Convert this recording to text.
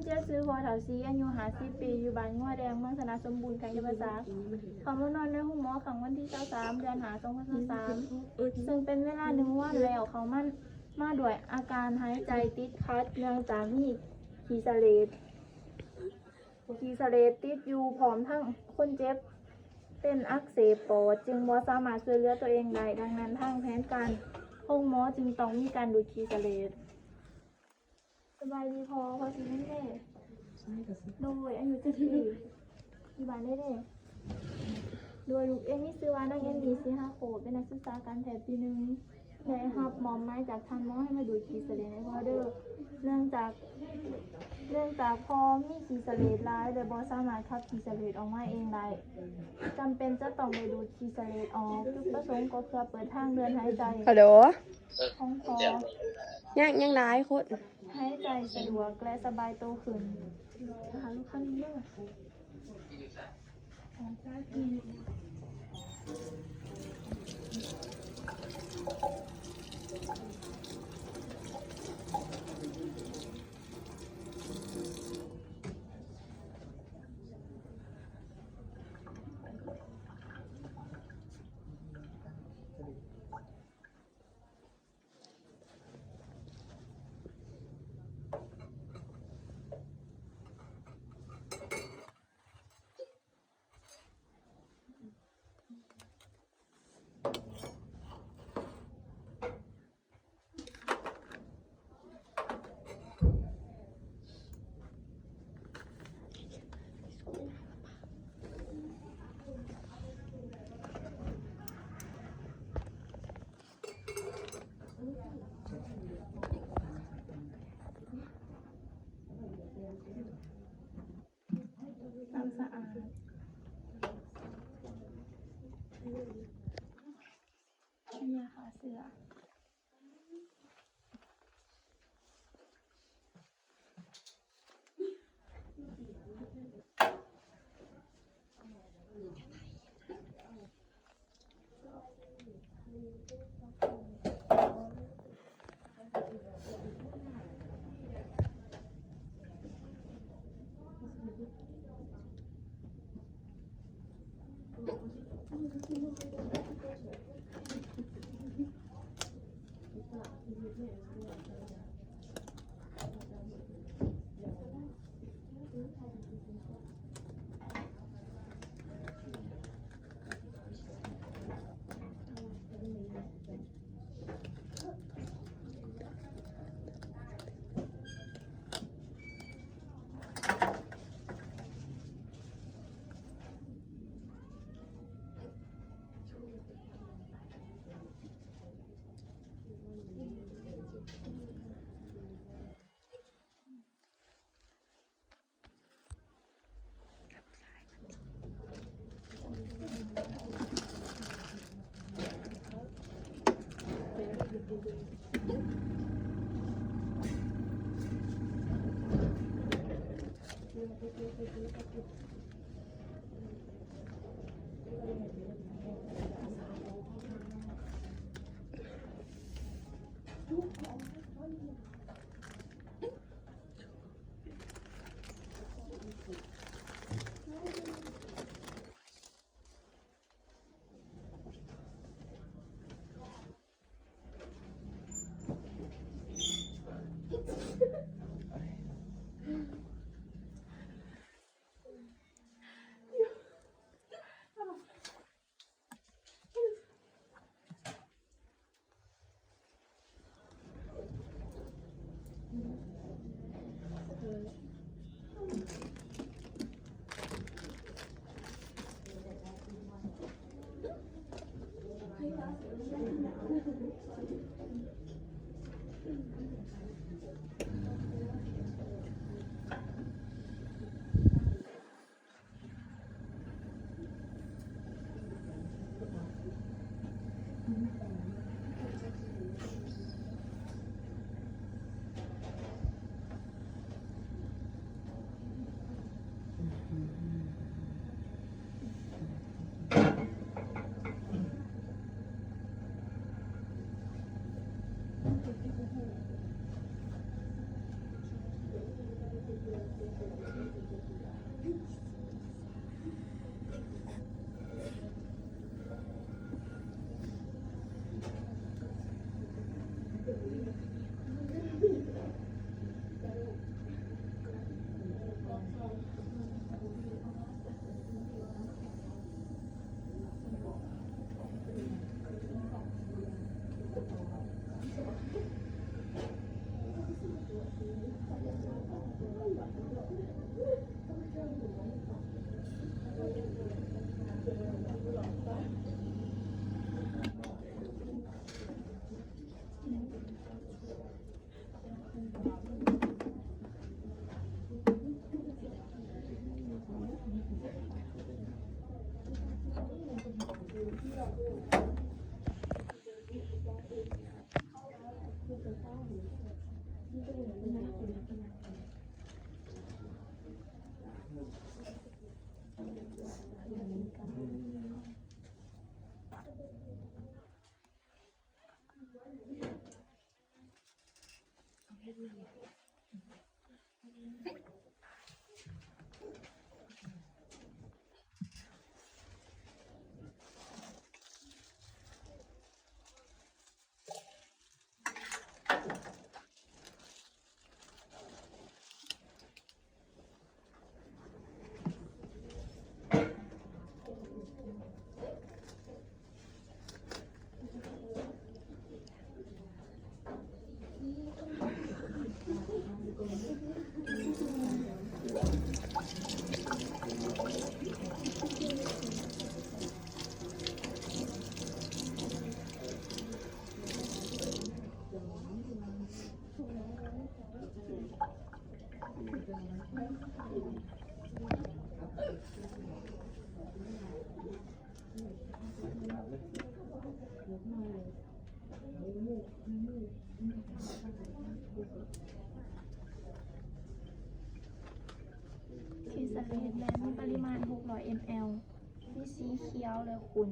ເຈັດ ຊື່ພໍ່ເຖົ້າສີ ອາຍຸຫ້າສິບປີ ຢູ່ບ້ານງົວແດງ ເມືອງຊະນະສົມບູນ ແຂວງຈຳປາສັກ ເຂົ້າມານອນໃນໂຮງໝໍຄັ້ງວັນທີຊາວສາມ ເດືອນຫ້າ ສອງພັນຊາວສາມ ເຊິ່ງເປັນເວລາໜຶ່ງວັນແລ້ວ. ເຂົ້າມາ ມາດ້ວຍອາການຫາຍໃຈຕິດຂັດ ເນື່ອງຈາກມີຂີ້ສະເຫຼດ ຂີ້ສະເຫຼດຕິດຢູ່ ພ້ອມທັງຄົນເຈັບເປັນອັກເສບປອດ ຈຶ່ງບໍ່ສາມາດຊ່ວຍເຫຼືອຕົວເອງໄດ້. ດັ່ງນັ້ນ ທາງແຜນການໂຮງໝໍຈຶ່ງຕ້ອງມີການດູດຂີ້ສະເຫຼດ. ສະບາຍດີພໍ່ ພໍ່ຊິເປັນເດ້. ໂດຍ ອາຍຸຈັກປີ? ຢູ່ບ້ານໃດເດ້? ໂດຍ ລູກເອງມີຊື່ວ່ານາງແອນນີ ສີຫາໂຄດ ເປັນນັກສຶກສາການແພດປີໜຶ່ງ ໄດ້ຮັບມອບໝາຍຈາກທ່ານໝໍໃຫ້ມາດູດຂີ້ສະເຫຼດໃຫ້ພໍ່ເດີ້. ເນື່ອງຈາກ ເນື່ອງຈາກພໍ່ມີຂີ້ສະເຫຼດຫຼາຍ ແລະ ບໍ່ສາມາດຂັບຂີ້ສະເຫຼດອອກມາເອງໄດ້ ຈຳເປັນຈະຕ້ອງໄດ້ດູດຂີ້ສະເຫຼດອອກ. ຈຸດປະສົງກໍເພື່ອເປີດທາງເດີນຫາຍໃຈ ຮັລໂຫຼ ຂອງພໍ່ ຍັງ ຍັງຫຼາຍຄົນ ຫາຍໃຈສະດວກ ແລະ ສະບາຍໂຕຂຶ້ນ. ຫາລູກຄ້າເດີ. ນ້ຳສະອາດ ຢາຂ້າເຊື້ອ. ທີ່ສະເລັດແລ້ວ ມີປະລິມານຫົກຮ້ອຍເອັມແອລ ມີສີຂຽວ ແລະ ຂຸ່ນ.